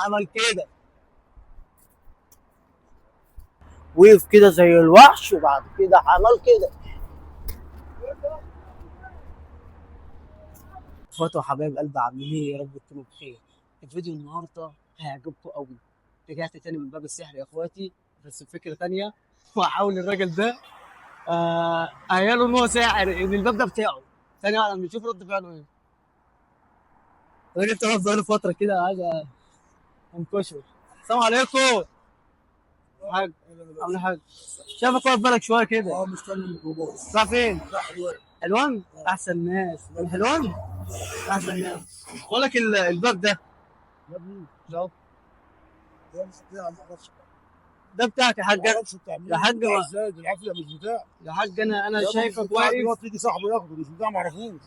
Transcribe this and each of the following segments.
عمل كده، وقف كده زي الوحش، وبعد كده عمل كده. اخواتي وحبايب قلبي، عاملين ايه؟ يا رب تكونوا بخير. الفيديو النهارده هيعجبكم قوي. رجعت تاني من باب السحر يا اخواتي، بس بفكره تانية. وهحاول الراجل ده قايله ان هو ساحر، ان الباب ده بتاعه. ثانية واحدة نشوف رد فعله ايه. الراجل ده واقف بقاله فترة كده، عايز انكشه. السلام عليكم حاج، عامل حاج؟ شايفك واقف بالك شوية كده. مستني الميكروباص. رايح فين؟ رايح حلوان. حلوان؟ احسن ناس من حلوان؟ احسن ناس. بقول لك الباب ده يا ابني ده ده مش بتاع، ما اعرفش. ده بتاعك يا حاج. ما اعرفش بتاع مين. يا حاج بتاع ازاي؟ دي العافية مش بتاع. يا حاج انا يا ابني شايفك مش بتاع، واقف. دلوقتي يجي صاحبه ياخده، مش بتاع، ما اعرفوش.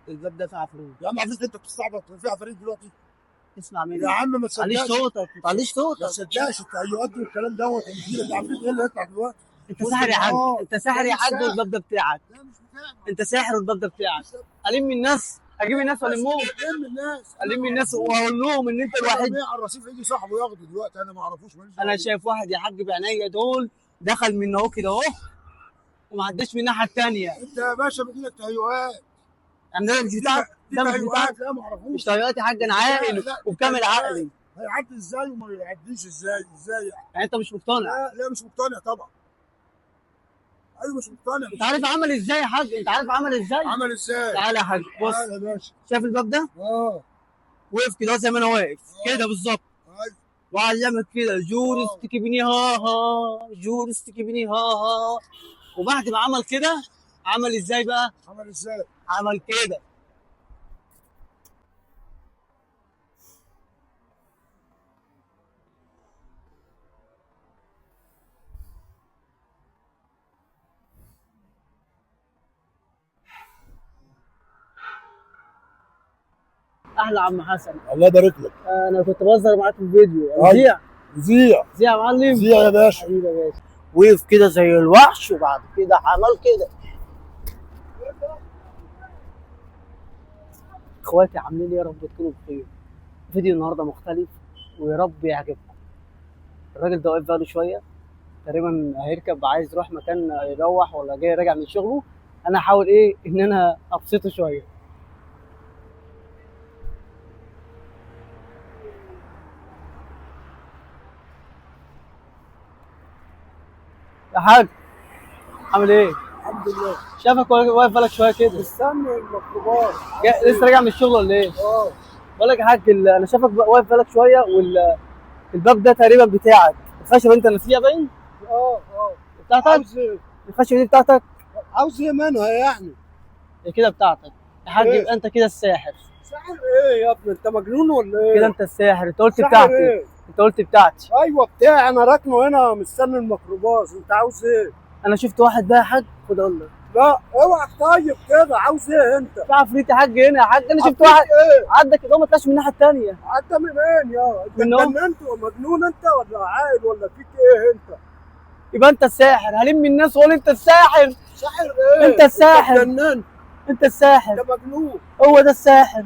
الباب ده فيه عفريت. يا عم عفريت انت بتستعبط؟ في عفاريت دلوقتي؟ اسمع مني يا عم ما ما تعليش تصدقش. صوتك، ما تعليش صوتك. ما تصدقش التهيؤات دي والكلام دوت. العفريت ايه اللي هيطلع دلوقتي؟ انت ساحر يا حاج، انت ساحر يا حاج، والباب ده بتاعك. لا مش بتاعك. انت ساحر والباب ده بتاعك. الم الناس، اجيب الناس والمهم. الم الناس، الم الناس واقول لهم ان انت الوحيد. على الرصيف يجي صاحبه ياخده دلوقتي، انا ما اعرفوش. انا شايف واحد يا حاج بعينيا دول دخل من اهو كده اهو، وما عداش من الناحية الثانية. انت يا باشا بيجي لك تهيؤات. يعني ده مش بتاعك، ده مش بتاعك. لا ما اعرفوش. مش تهيؤات يا حاج، انا عاقل وبكامل عقلي. هيعدي ازاي وما يعديش ازاي؟ ازاي يعني انت مش مقتنع؟ لا لا مش مقتنع طبعا. ايوه مش مقتنع. انت عارف عمل ازاي يا حاج؟ انت عارف عمل ازاي؟ عمل ازاي؟ تعالى يا حاج بص. تعالى يا باشا. شايف الباب ده؟ وقف كده زي ما انا واقف كده بالظبط. ايوه. وقعد يعمل كده جورس تكبني ها ها، جورس تكبني ها ها. وبعد ما عمل كده عمل ازاي بقى؟ عمل ازاي؟ عمل كده. احلى عم حسن. الله يبارك لك. انا كنت بهزر معاك في الفيديو. زيع زيع زيع يا معلم. زيع يا باشا. حبيبي يا باشا. وقف كده زي الوحش، وبعد كده عمل كده. اخواتي عاملين ايه؟ يا رب تكونوا بخير. فيديو النهارده مختلف ويا رب يعجبكم. الراجل ده واقف بقاله شوية تقريبا، هيركب عايز يروح مكان يروح ولا جاي راجع من شغله. انا هحاول ايه ان انا ابسطه شوية. يا حاج عامل ايه؟ الحمد لله. شافك واقف بالك شوية كده. مستني الميكروباص. لسه راجع من الشغل ولا ايه؟ بقول لك يا حاج، انا شافك واقف بالك شوية، والباب ده تقريبا بتاعك. الخشبة انت ناسيها باين؟ بتاعتك؟ عاوز ايه؟ الخشبة دي بتاعتك؟ عاوز ايه منها يعني؟ هي كده بتاعتك يا حاج. إيه؟ يبقى انت كده الساحر. ساحر ايه يا ابني؟ انت مجنون ولا ايه؟ كده انت الساحر. انت قلت ساحر بتاعتي. إيه؟ انت قلت بتاعتي. ايوه بتاعي، انا راكنه هنا مستني الميكروباص. انت عاوز ايه؟ انا شفت واحد بقى يا حاج، خد اقول لك. لا اوعى. طيب كده عاوز ايه انت؟ في عفريت يا حاج هنا يا حاج. انا شفت عفريت واحد ايه؟ عدى كده وما طلعش من الناحية الثانية. عدى منين يا انت؟ من هو؟ اتجننت ومجنون انت ولا عاقل ولا فيك ايه انت؟ يبقى انت الساحر. هلم الناس واقول انت الساحر. ساحر ايه؟ انت الساحر. انت اتجننت. انت الساحر. انت مجنون. هو ده الساحر.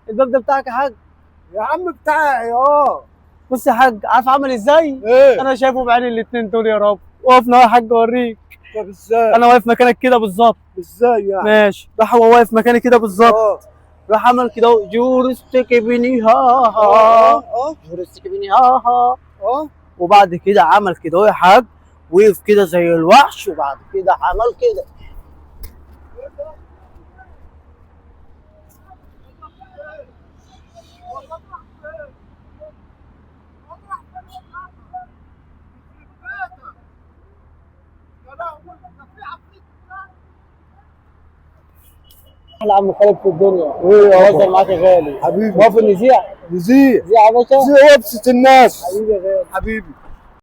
الباب ده بتاعك يا حاج. يا عم بتاعي. بص يا حاج، عارف عمل ازاي؟ ايه؟ انا شايفه بعيني الاثنين دول يا رب. وقفنا يا حاج اوريك. طب ازاي؟ انا واقف مكانك كده بالظبط. ازاي يعني؟ ماشي. راح هو واقف مكاني كده بالظبط. راح عمل كده جورس تكبني ها ها، جورس تكبني ها ها. وبعد كده عمل كده يا حاج، وقف كده زي الوحش، وبعد كده عمل كده. احلى عم خالد في الدنيا. ايه يا بهزر معاك يا غالي. حبيبي. موافق نزيع؟ نزيع. نزيع يا باشا. نزيع وابسط الناس. حبيبي يا غالي. حبيبي.